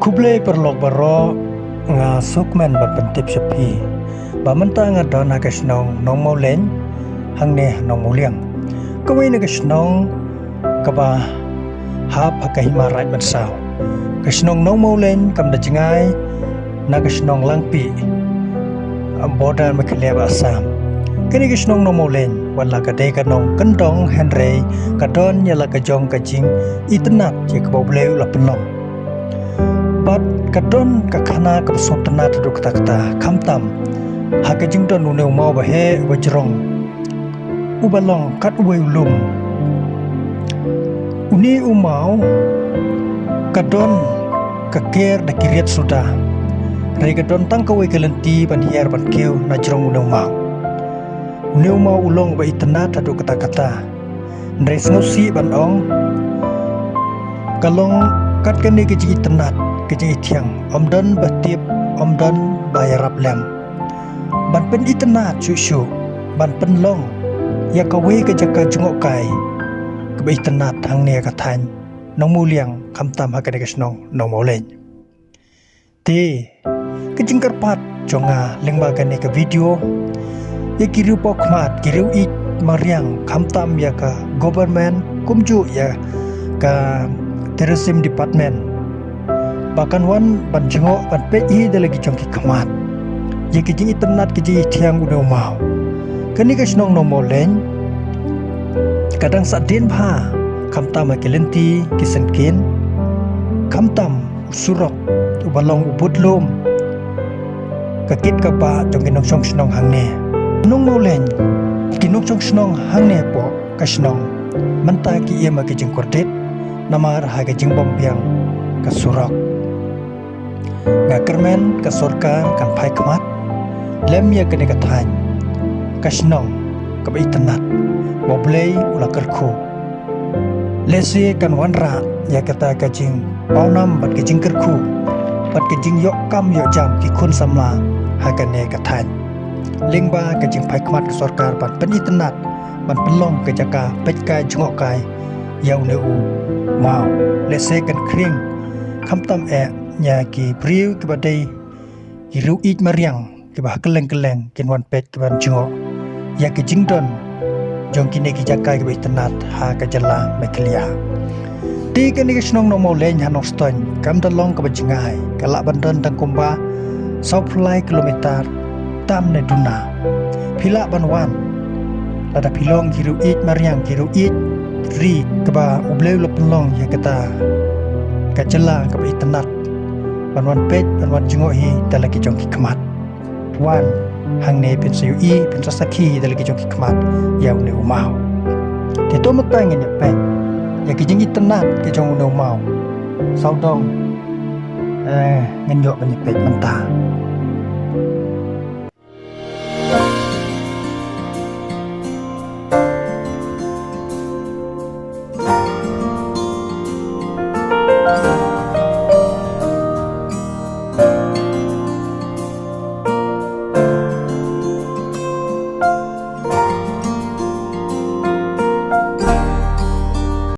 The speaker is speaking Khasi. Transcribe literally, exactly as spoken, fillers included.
Khublei paralok baroh, nga sngewkmen ban pyntip sha phi ba mynta nga don ha ka shnong Nongmawleiñ, hangne ha Nongmawliang, kawei na ka shnong kaba hap ha ka Hima Raid Mynsaw. Ka shnong Nongmawleiñ kam da jngai na ka shnong Langpih, border Meghalaya bad Assam. Kane ka shnong Nongmawleiñ, wat la ka dei ka nongkyndong, hynrei ka don ïa la ka jong ka jingitynnad ïa kaba U Blei u la pynlong. Bad ka don ka khana kaba sngewtynnad haduh katta katta, khamtam ha ka jingdon une u maw baheh uba jrong, uba long kat uwei u lum. Une u maw ka don ka ker da ki riat suda, hynrei ka don tang kawei ka lynti ban hiar ban kiew na jrong une u maw. Une u maw u long uba itynnad haduh katta katta, hynrei sngewsih ban ong, ka long kat kane ka jingitynnad, ka jingithiang, ym don ba tip, ym don ba ïarap lem ban pynitynnad shuh shuh, ban pynlong ïa kawei ka jaka jngohkai kaba itynnad hangne ha ka thaiñ Nongmawliang, khamtam ha kane ka shnong Nongmawleiñ. Te ka jingkyrpad jong nga lyngba kane ka video ïa ki riewpawkhmat, ki riew ïeit mariang, khamtam ïa ka government kumjuh ïa ka tourism department, ba kan wan ban jngoh ban peit hi da la ki jong ki khmat ïa ki jingitynnad, ki jingithiang une u maw. Kane ka shnong Nongmawleiñ ka dang sahdien bha, khamtam ha ki lynti ki syngkien, khamtam u surok uba long u bud lum, ka kit ka bah jong ki nongshong shnong hangne. Nongmawleiñ, ki nongshong shnong hangne hapoh ka shnong mynta ki im ha ka jingkordit namar ha ka jingbym biang ka surok. Nga kyrmen ka sorkar kan phai khmat lem ïa kane ka thaiñ, ka shnong kaba itynnad ba U Blei u la kyrkhu. Lehse kan wanrah ïa kata ka jingpawnam bad ka jingkyrkhu bad ka jingïoh kam ïoh jam ki khun samla ha kane ka thaiñ, lyngba ka jingphai khmat ka sorkar ban pynitynnad, ban pynlong ka jaka peit kai jngoh kai ïa une u maw. Lehse kan khring khamtam eh ïa ki briew kiba dei ki riew ïeit mariang kiba ha kylleng kylleng kin wan peit, kin wan jngoh ïa ki jingdon jong kine ki jaka kiba itynnad ha ka jylla Meghalaya. Te kane ka shnong Nongmawleiñ ha Nongstoiñ kam da long kaba jngai, ka lah ban don tang kumba sawphew lai kilometer tam ne duna. Phi lah ban wan lada phi long ki riew ïeit mariang, ki riew ïeit ri kaba U Blei u la pynlong ïa kata ka jylla kaba itynnad, ban wan peit, ban wan jngoh hi da la ki jong ki khmat. Wan hangne phin sa ïohi, phin sa sakhi da la ki jong ki khmat ïa une u maw. Te to mynta ngin ïa peit ïa ki jingitynnad ki jong une u maw. Sawdong, eh, ngin ïoh ban ïa peit mynta.